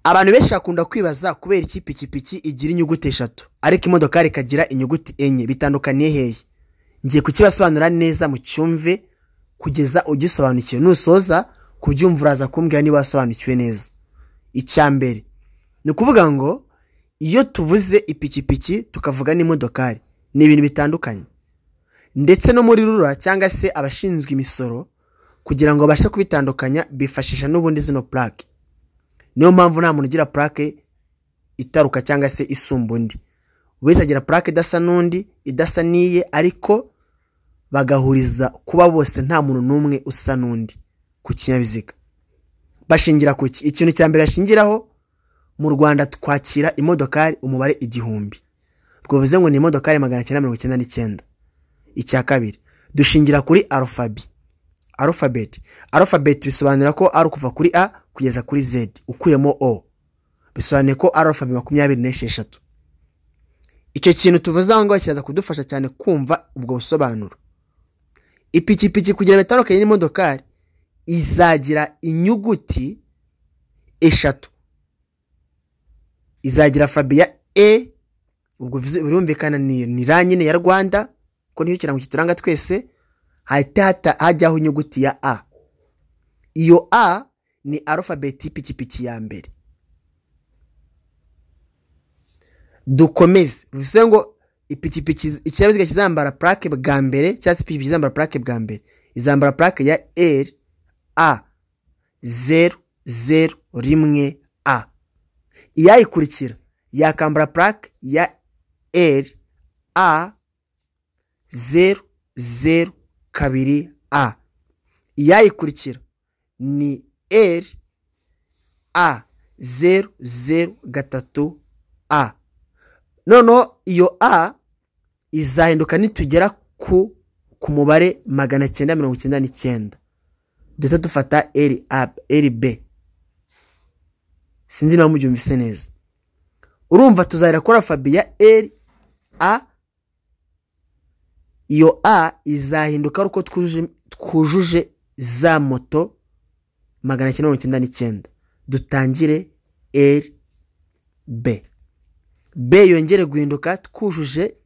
Abantu benshi bakunda kwibaza kubera iki ipikipiki igira inyuguti eshatu ariko imodokari ikagira inyuguti enye, bitandukaniye hehe? Ngiye kukibasobanurira neza mu cyumve kugeza ugisobanukiwe. Nusoza kubyumva uraza kumbwira niba wasobanukiwe neza. Icya mbere ni ukuvuga ngo iyo tuvuze ipikipiki tukavuga n'imodokari ni ibintu bitandukanye, ndetse no muri RURA cyangwa se abashinzwe imisoro kugira ngo babashe kubitandukanya bifashisha n'ubundi zino plaque. Niyo mpamvu nta muntu ugira plaque itaruka cyangwa se isumba undi, wese agira plaque idasa n'undi, idasa n'iye, ariko bagahuriza kuba bose nta muntu n'umwe usa n'undi ku kinyabiziga. Bashingira ku ki? Ikintu cya mbere bashingiraho, mu Rwanda twakira imodokari umubare 1000, ubwo bivuze ngo ni imodokari 999. Icya kabiri dushingira kuri alphabet. Alphabet bisobanura ko ari ukuva kuri A kugeza kuri Z ukuyemo O, bisobanuye ko ari alphabet 26. Icyo kintu tuvuze aho ngaho kiraza kudufasha cyane kumva ubwo busobanuro. Ipikipiki kugira ngo itandukanye n'imodokari izagira inyuguti eshatu, izagira alphabet ya E, ubwo birumvikana ni ra nyine ya Rwanda ko niyo kirango kituranga twese, hahita hajyaho inyuguti ya A. Iyo A ni alphabet y'ipikipiki ya mbere. Dukomeze, bivuze ngo ipikipiki, ikinyabiziga kizambara plaque bwa mbere cyangwa se ipikipiki izambara plaque bwa mbere izambara plaque ya R A 001 A. Iyayikurikira yakambara plaque ya R A 002 A. Iyayikurikira ni R A 003 A. Noneho iyo A izahinduka nitugera ku mubare 999, duhita dufata R A R B. Sinzi niba mubyumvise neza. Urumva tuzahera kuri alphabet ya R A, iyo A izahinduka uko twujuje za moto 999, dutangire R B. B yongere guhinduka twujuje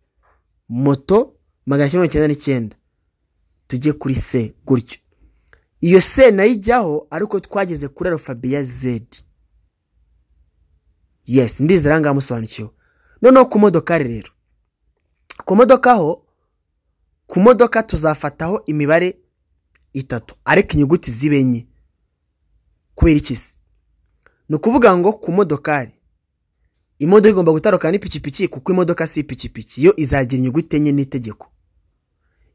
moto 999, tujye kuri C gutyo. Iyo C nayo ijyaho ariko twageze kuri alphabet ya Z. Yes, ndizera ngaha musobanukiwe. Noneho ku modokari rero, ku modoka ho, ku modoka tuzafataho imibare itatu ariko inyuguti zibe enye. Kubera iki se? Ni ukuvuga ngo ku modokari imodoka igomba gutandukana n'ipikipiki kuko imodoka si ipikipiki, yo izagira inyuguti enye n'itegeko.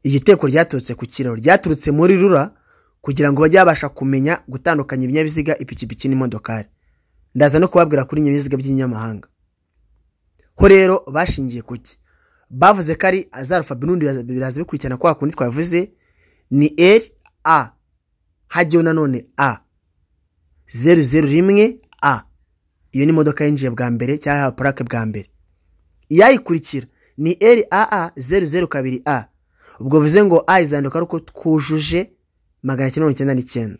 Iryo tegeko ryaturutse ku kiraro, ryaturutse muri RURA kugira ngo bajye babasha kumenya gutandukanya ibinyabiziga ipikipiki n'imodokari. Ndaza no kubabwira kuri ibinyabiziga by'inyamahanga. Ho rero bashingiye kuki? Bavuze ko ari za alphabet n'ubundi biraza bikurikirana kwa kundi twavuze, ni R A hajyaho nanone A 001 A. Iyo ni imodoka yinjiye bwa mbere cyangwa plaque bwa mbere. Iyayikurikira ni R A A 002 A. Ubwo bivuze ngo A izanduka ari uko twujuje 999.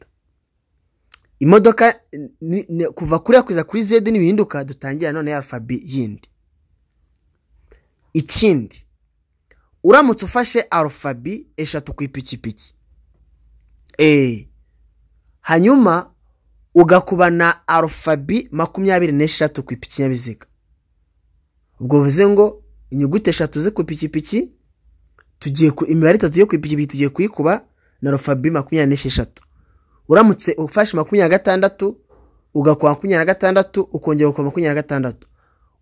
Imodoka kuva kuri A kugeza kuri Z nibihinduka dutangira none alphabet yindi. Ikindi, uramutse ufashe alphabet eshatu ku ipikipiki hanyuma ugakuba na alphabet 23 ku ikinyabiziga, ubwo bivuze ngo inyuguti eshatu zo ku ipikipiki tugiye ku imibare itatu yo ku ipikipiki tugiye kuyikuba na alphabet 26. Uramutse ufashe 26 ugakuba 26 ukongera ugakuba 26,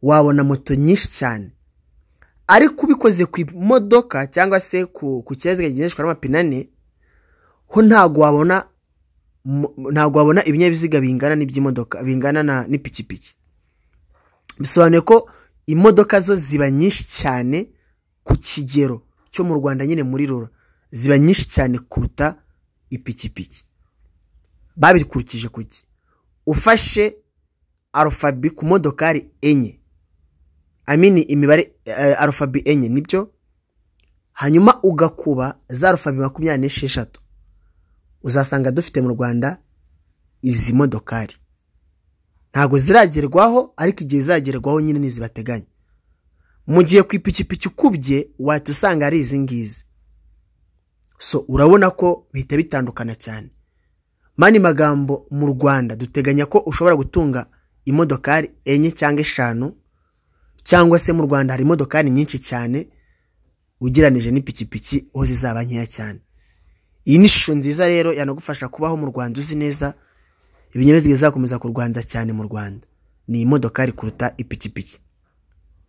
wabona moto nyinshi cyane. Ariko ubikoze ku imodoka cyangwa se ku kinyabiziga kigendeshwa n'amapine ane, ho ntabwo wabona ibinyabiziga bingana n'iby'imodoka, bingana n'ipikipiki. Bisobanuye ko imodoka zo ziba nyinshi cyane ku kigero cyo mu Rwanda nyine muri RURA, ziba nyinshi cyane kuruta ipikipiki. Babikurikije kuki? Ufashe alphabet ku modokari enye, amini imibare alphabet enye nibyo, hanyuma ugakuba za alphabet 26, uzasanga dufite mu Rwanda izi modokari. Ntabwo ziragerwaho, ariko igihe zizagerwaho nyine ntizibateganya. Mu gihe ku ipikipiki ukubye wahita usanga ari izi ngizi. So urabona ko bihita bitandukana cyane. Mani magambo, mu Rwanda duteganya ko ushobora gutunga imodokari 4 cyangwa 5, cyangwa se mu Rwanda hari imodokari nyinshi cyane ugereranije n'ipikipiki aho zizaba nkeya cyane. Iyi ni ishusho nziza rero yanagufasha kubaho mu Rwanda uzi neza ibinyabiziga bizakomeza kurwanza cyane mu Rwanda ni imodokari kuruta ipikipiki.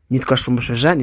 Nitwa Shumbusho Jean.